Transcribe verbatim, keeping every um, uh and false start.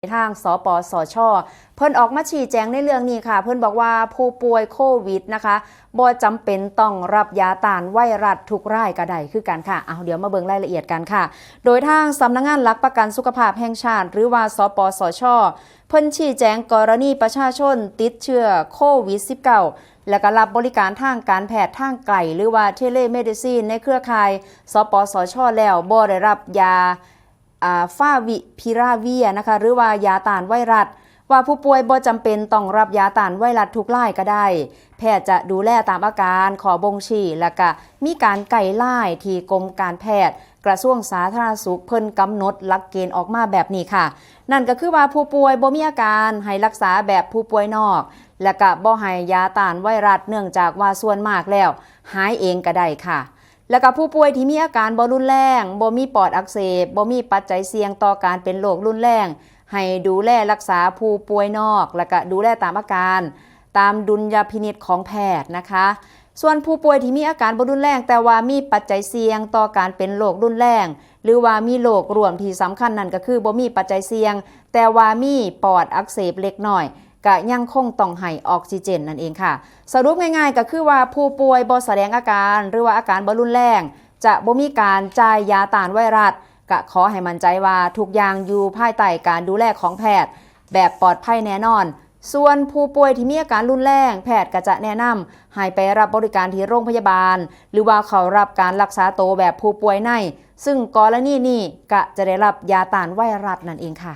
ทาง สปสช เพิ่นออกมาชี้แจงในเรื่องนี้ค่ะ เพิ่นบอกว่าผู้ป่วยโควิดนะคะ บ่จำเป็นต้องรับยาต้านไวรัสทุกรายก็ได้คือกันค่ะ เอาเดี๋ยวมาเบิ่งรายละเอียดกันค่ะ โดยทางสำนักงานหลักประกันสุขภาพแห่งชาติ หรือว่า สปสช เพิ่นชี้แจงกรณีประชาชนติดเชื้อโควิด สิบเก้า แล้วก็รับบริการทางการแพทย์ทางไกล หรือว่า telemedicine ในเครือข่าย สปสช แล้วบ่ได้รับยา อ่า ฟาวิพิราเวียนะคะ หรือว่ายาต้านไวรัส ว่าผู้ป่วยบ่จำเป็นต้องรับยาต้านไวรัสทุกรายก็ได้ แพทย์จะดูแลตามอาการ ข้อบ่งชี้ และก็มีการไกด์ไลน์ที่กรมการแพทย์ กระทรวงสาธารณสุขเพิ่นกำหนดหลักเกณฑ์ออกมาแบบนี้ค่ะ นั่นก็คือว่าผู้ป่วยบ่มีอาการให้รักษาแบบผู้ป่วยนอก และก็บ่ให้ยาต้านไวรัส เนื่องจากว่าส่วนมากแล้วหายเองก็ได้ค่ะ แล้วก็ผู้ป่วยที่มีอาการบ่รุนแรง บ่มีปอดอักเสบ บ่มีปัจจัยเสี่ยงต่อการเป็นโรครุนแรง ให้ดูแลรักษาผู้ป่วยนอก และก็ดูแลตามอาการ ตามดุลยพินิจของแพทย์นะคะ ส่วนผู้ป่วยที่มีอาการบ่รุนแรง แต่ว่ามีปัจจัยเสี่ยงต่อการเป็นโรครุนแรง หรือว่ามีโรคร่วมที่สำคัญนั่นก็คือบ่มีปัจจัยเสี่ยง แต่ว่ามีปอดอักเสบเล็กน้อย ก็ยังคงต้องให้ออกซิเจนนั่นเองค่ะ สรุปง่ายๆก็คือว่าผู้ป่วยบ่แสดงอาการ หรือว่าอาการบ่รุนแรง จะบ่มีการจ่ายยาต้านไวรัส ก็ขอให้มั่นใจว่าทุกอย่างอยู่ภายใต้การดูแลของแพทย์ แบบปลอดภัยแน่นอน ส่วนผู้ป่วยที่มีอาการรุนแรง แพทย์ก็จะแนะนำให้ไปรับบริการที่โรงพยาบาล หรือว่าเข้ารับการรักษาตัวแบบผู้ป่วยใน ซึ่งกรณีนี้ก็จะได้รับยาต้านไวรัสนั่นเองค่ะ